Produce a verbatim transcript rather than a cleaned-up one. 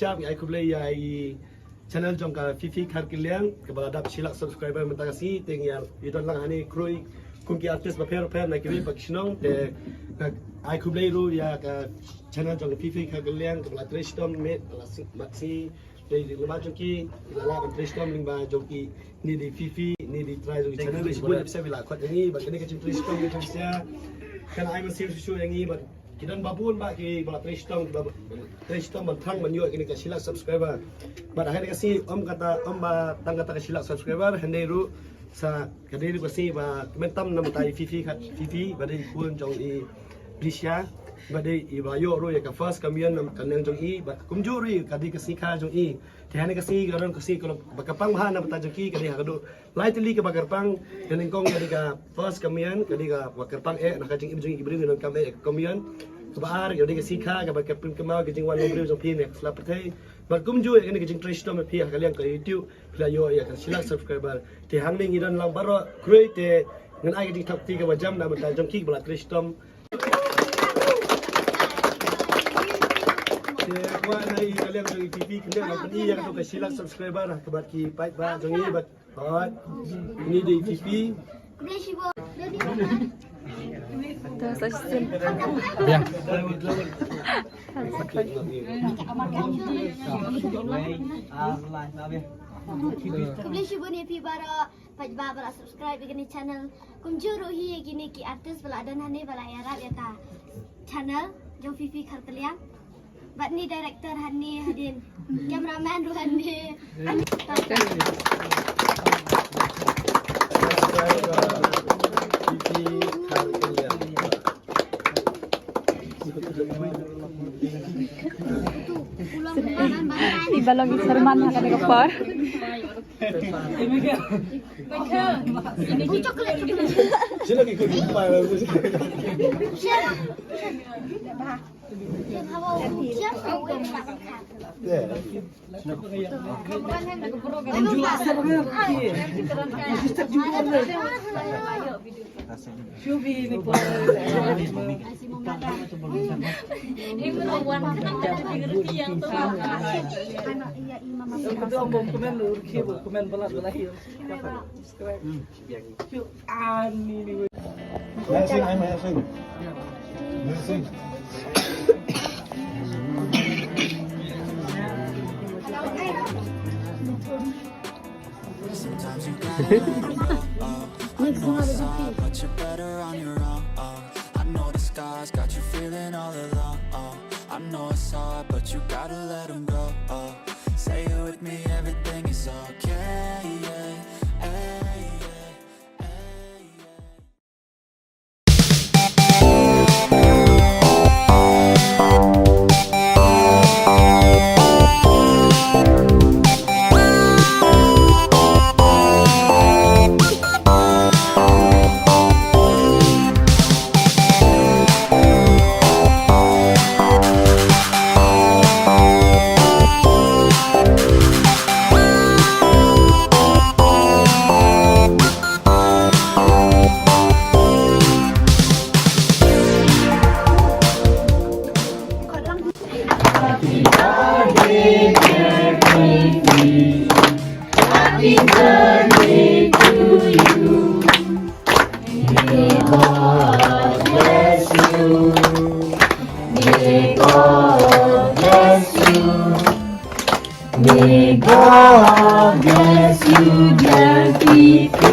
Shap, ngi ai khublei ïa i channel jong ka Fifi Kharkylliang kaba la dap shi lak subscriber mynta ka sngi, te ngi ïa don lang hangne khrui kum ki artist bapher bapher na kiwei pat ki shnong, te nga ai khublei ruh ïa ka channel jong ka Fifi Kharkylliang kaba la trei shitom met, ba la sik mat sngi. Dei lyngba jong ki la lah ban trei shitom lyngba jong ki, ne dei Fifi, ne dei trai jong ki channel, dei shibun episode ba la khot ïa ngi bad kane ka jingtrei shitom ka jong ki sha kan ai mynsiem shuh shuh ïa ngi bad ki don babun bah kiba la trei shitom, kiba trei shitom ban thrang ban ïoh ïa kane ka shi lak subscriber. Bad ha kane ka sngi ym kata, ym ba tang kata ka shi lak subscriber, hynrei ruh sa ka dei ruh ka sngi ba kmen tam na bynta i Fifi, ka Fifi ba dei i khun jong i Prisha, ba dei iba ïoh ruh ïa ka first communion na ka neng jong i, bad kumjuh ruh ka dei ka sngi kha jong i. Te ha kane ka sngi ka don ka sngi kaba kyrpang bha na bynta jong ki, ka dei ha ka duh lai tylli kaba kyrpang. Ka nyngkong ka dei ka first communion, ka dei kaba kyrpang eh na ka jingim jong ki briew, ngi donkam eh ka communion. Kaba ar ka dei ka sngi kha kaba kyrpang, kynmaw ka jingwan long briew jong phi ne ka sla pyrthei. Bad kumjuh ïa kane ka jingtrei shitom ïa phi ha ka liang ka YouTube, phi la ïoh ïa ka shi lak subscriber. Te hangne ngi don lang baroh khrui, te ngan ai ka jingthap kti kaba jam na bynta jong ki ba la trei shitom. Te kwah na i ka liang jong i Fifi, kane ba pyn-i ïa ka shi lak subscriber ha kaba ki paidbah jong i bad Alright. Ini dei Fifi. Khublei shibun. Dah, sa shisien. Biang. Khublei shibun ïa phi baroh, paidbah ba la subscribe ïa kane channel. Kumjuh ruh hi ïa kine ki artist ba la don hangne ba la ïarap ïa ka channel jong Fifi Kharkylliang. Bad ni director hangne hadien. Cameraman ruh hangne. Iba long i Sharman ha kane ka por. Sila ki kulit pa. But you're better on your own. I know the scars got you feeling all alone. I know it's hard, but you gotta let 'em go. Say it with me, everything is okay. Yeah, yeah, yeah, yeah. May God bless you, dear Fifi.